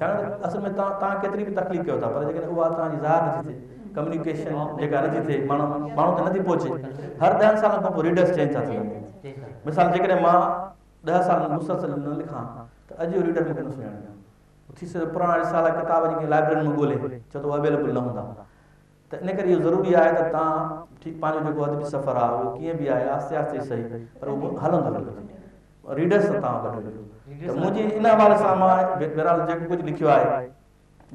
ڇاڪاڻ ته اصل ۾ توهان توهان ڪيتري به تخليق ڪيو ٿا پر جيڪڏهن اها توهان جي ظاهر نٿي ٿئي، ڪميونيڪيشن جيڪا نٿي ٿئي ماڻهو ماڻهو تائين نٿي پهچي، هر ڏهن سالن کان پوء ريڊرس چينج ٿا ٿي وڃن. مثال جيڪڏهن مان ڏهه سال مسلسل نه لکان ته اڄ جو ريڊر مون کي نه سڃاڻيندو. ٿي سگهي ٿو پراڻا رسالا ڪتاب جيڪي لائبريرين ۾ ڳولي ڇو ته اهي اويليبل نه هوندا. ته ان ڪري اهو ضروري آهي ته توهان ٺيڪ پنهنجو جيڪو ادبي سفر آهي اهو ڪيئن به آهي آهستي آهستي سهي پر اهو هلندو رهي ريڊرس سان توهان گڏ هجو ته منهنجي ان حوالي سان مان بهرحال جيڪو ڪجهه لکيو آهي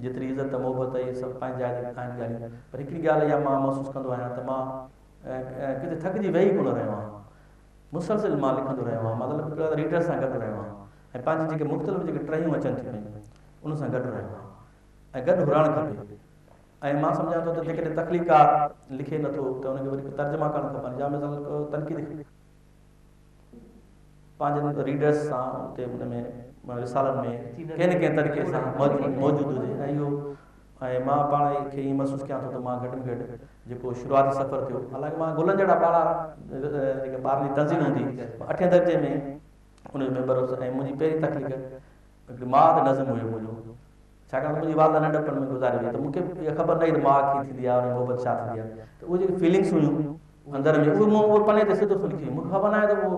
جيتري عزت محبت اهي سڀ پنهنجي جاء تي آهن ڳالهيون پر هڪڙي ڳالهه اها مان محسوس ڪندو آهيان ته مان ڪٿي ٿڪجي ويهي ڪونه رهيو آهيان مسلسل مان لکندو رهيو آهيان مطلب هڪڙو ريڊر سان گڏ رهيو آهيان ۽ پنهنجي جيڪي مختلف جيڪي ٽهيون اچن ٿيون پيون ان سان گڏ رهيو آهيان ۽ گڏ رهڻ کپي ۽ مان سمجهان ٿو ته جيڪڏهن تخليقڪار لکي نه ٿو ته ان کي وري ترجما ڪرڻ کپن يا مثال تنقيد پنهنجن ريڊرس سان اتي ان ۾ رسالن ۾ ڪنهن نه ڪنهن طريقي سان موجود هجي ۽ اهو ۽ مان پاڻ کي ائين محسوس ڪيان ٿو ته مان گهٽ ۾ گهٽ جيڪو شروعاتي سفر ٿيو حالانڪه مان گلن جهڙا ٻارڙا جيڪا ٻارن جي تنظيم هوندي اٺين درجي ۾ ان جو ميمبر هوس ۽ منهنجي پهرين تخليق هڪڙي ماء تي نظم هيو منهنجو ڇاڪاڻ ته منهنجي والده ننڍپڻ ۾ گذاري وئي ته مون کي اها خبر نه هئي ته ماء ڪيئن ٿيندي آهي ان جي محبت ڇا ٿيندي آهي ته اهي جيڪي فيلنگس هيون اندر ۾ اهي مون اهي پني تي سڌو سنئون لکي مون کي خبر نه آهي ته اهو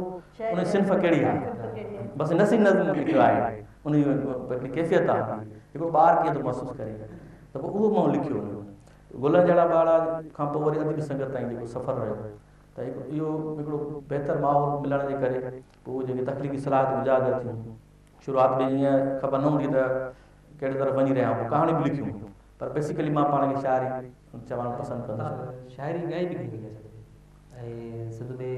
ان جي صنف ڪهڙي آهي بس نثري نظم لکيو آهي ان جي هڪڙي ڪيفيت آهي هڪڙو ٻار ڪيئن ٿو محسوس ڪري ته پوء اهو مون لکيو گلن جهڙا ٻارڙا کان پوء وري ادبي سنگت تائين جيڪو سفر رهيو ته اهو هڪڙو بهتر ماحول ملڻ جي ڪري پوء جيڪي تخليقي صلاحيتون اجاگر ٿيون شروعات ۾ ائين خبر نه هوندي ته ڪهڙي طرف وڃي رهيا آهيون، پوء ڪهاڻيون به لکيون پر بيسيڪلي مان پاڻ کي شاعر ئي چوڻ پسند ڪندس. شاعري ڳائي به ڪنهن ڪنهن سنڌ ۾ ۽ سنڌ ۾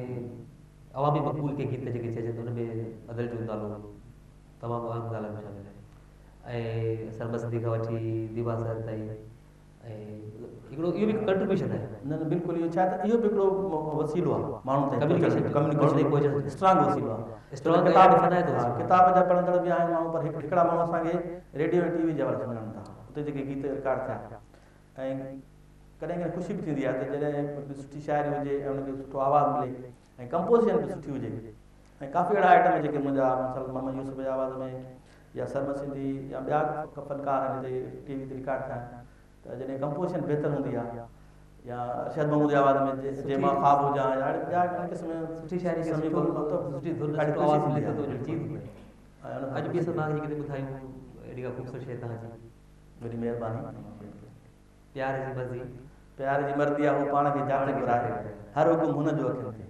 عوامي مقبول ڪي گيت جيڪي چئجن ته ان ۾ ادل جو نالو تمام اهم نالن ۾ شامل آهي ۽ سرمد سنڌي کان وٺي ديوان صاحب تائين ۽ هڪڙو اهو به هڪ ڪنٽريبيوشن آهي. نه نه بلڪل اهو ڇا ته اهو به هڪڙو وسيلو آهي ماڻهن تائين پهچڻ جو ڪميونيڪيشن جو اسٽرانگ وسيلو آهي اسٽرانگ ڪتاب فنائتو وسيلو ڪتاب جا پڙهندڙ به آهن ماڻهو پر هڪڙا ماڻهو اسان کي ريڊيو ۽ ٽي وي جي حوالي سان سڃاڻن ٿا اتي جيڪي گيت رڪارڊ ٿيا ۽ ڪڏهن ڪڏهن خوشي به ٿيندي آهي ته جڏهن هڪڙي سٺي شاعري هجي ۽ ان کي سٺو آواز ملي ۽ ڪمپوزيشن به سٺي هجي ۽ ڪافي اهڙا آئٽم جيڪي منهنجا مثلا محمد يوسف جي آواز ۾ يا سرمد سنڌي يا ٻيا فنڪار آهن جتي ٽي وي تي رڪارڊ ٿيا آهن ته جڏهن ڪمپوزيشن بهتر هوندي آهي يا ارشد محمود جي آواز ۾ جي مان خواب هجان يا اهڙي ٻيا ان قسم جا سٺي شاعري کي سٺو سٺي ڌن سٺو آواز ملي ٿو ته اهو چيز ٿي وڃي اڄ به اسان توهان کي جيڪڏهن ٻڌايون اهڙي ڪا خوبصورت شيء توهان جي وڏي مهرباني. پيار جي مرضي. پيار جي مرضي آ هو پاڻ کي جاتي گهرائي هر حڪم هن جو اکين تي.